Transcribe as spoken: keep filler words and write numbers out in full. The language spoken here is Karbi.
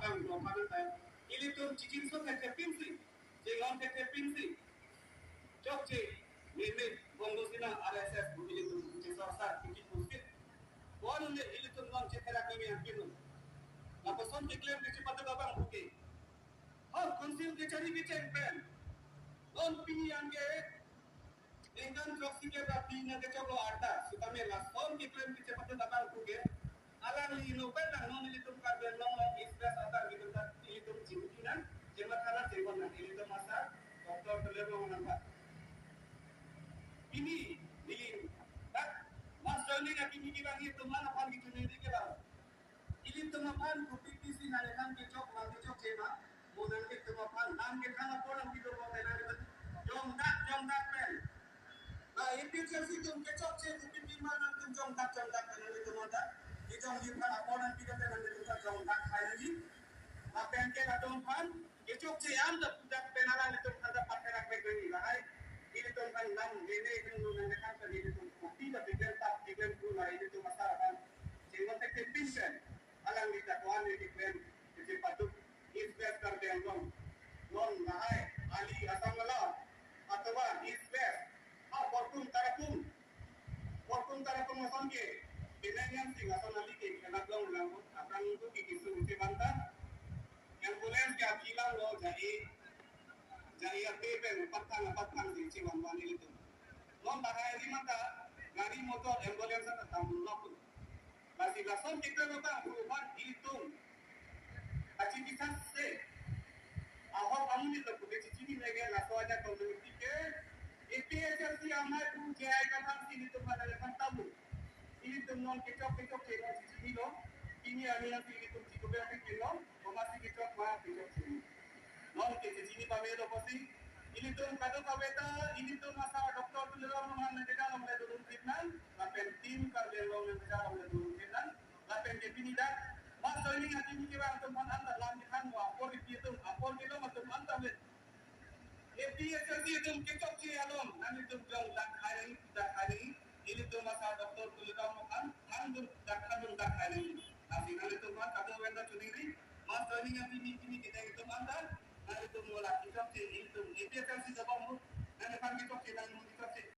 Bang, no, mana tayo. Ilitum chichinso thekthe pinsi, chinglong thekthe pinsi. Chokche, meme, bonglo sina R S S, ilitum, chesor sa, kiki pusit. Bon unde ilitum non chetherak meme ampinun. Lapuson keklem kechepaduk abang puke. Hor council kechari kecheng pen. Non pini anke, ningkan throksi ke berarti nang kechoklo arta. Sitame lason keklem kechepaduk abang puke. Alangli inut pen nang non ilitum Karbi Anglong along East West atar ilitum ta ilitum chingki nang, chematha nang, chingkon nang, ilitum asar, Doctor Tuliram Ronghang nangpa. Pini, neli, tak, mass joining apini kevang ilitum aphan kechoningri ke bang. Ilitum aphan kopi pisi nang nang kechok, nang kechokche ma, mo nanglitum aphan, nang kethang apor nangpilo ko, nang jongdak, jongdak pen. Na, A P H L C atum kechokche, kopi pima nangtum jongdak, jongdak pen nanglitum anta. Kejongji aphan apor nangpilo pen nanglitum ta jongdak hai nangji. Lapen ke latum aphan, kechokche an ta pudak pen alanglitum aphan ta patherak vek nangji lahai. Ilitum aphan lam, nene, nene, nene, nene, nene, ilitum kopi ta bigen tap, bigen pula, ilitum asar aphan. Chinglong thekthe pin pen, alangli ta ko-an ni keklem kechepaduk East West Karbi Anglong. Non lahai, ali Assam Nagaon, athava East West, ha Borkum Tarakum, Borkum Tarakum ason ke, penang yang sing ason ali ke, kena dong lang, akan itu ke kisu uci banta. Ambulance ke akilang lo, jadi, jadi ape pen, patang, patang sing, ciwan wan ilitum. Non lahai ri mata, gari motor ambulance ta tambul lok. Lasi lason kita kota perubahan ilitum. Aci bisa se. Ahok amonit lo pute cicini lagi laso aja community ke. A P H L C amai pu J I kathang si ilitum mana yang tamu. Ilitum non kechok kechokche non cicini lo. Pini ani yang si ilitum ciku berarti lo. Pemasi kechok ma kechokche. Non ke cicini pamelo pusi. Ilitum kadokave ta, ilitum asar Doctor Tuliram Ronghang nang kejang nang le dulum fitnan. Lapen team Karbi Anglong nang kejang nang le dulum fitnan. Lapen ke pini dak, mass joining atum kevang atum aphan anta lam kethang wa, apor ipi atum, apor kelong atum anta le. A P H L C atum kechokche along, nanglitum jongdak hai nangji, dak hai nangji, ilitum asar Doctor Tuliram Ronghang, thang dak, thang dak hai nangji. Lasi nanglitum aphan kadokave ta choningri, mass joining atum pini, pini kedeng atum anta, nanglitum mola kechokche, ilitum A P H L C jabang mu, nangliphan kechokche, nang mu kechokche.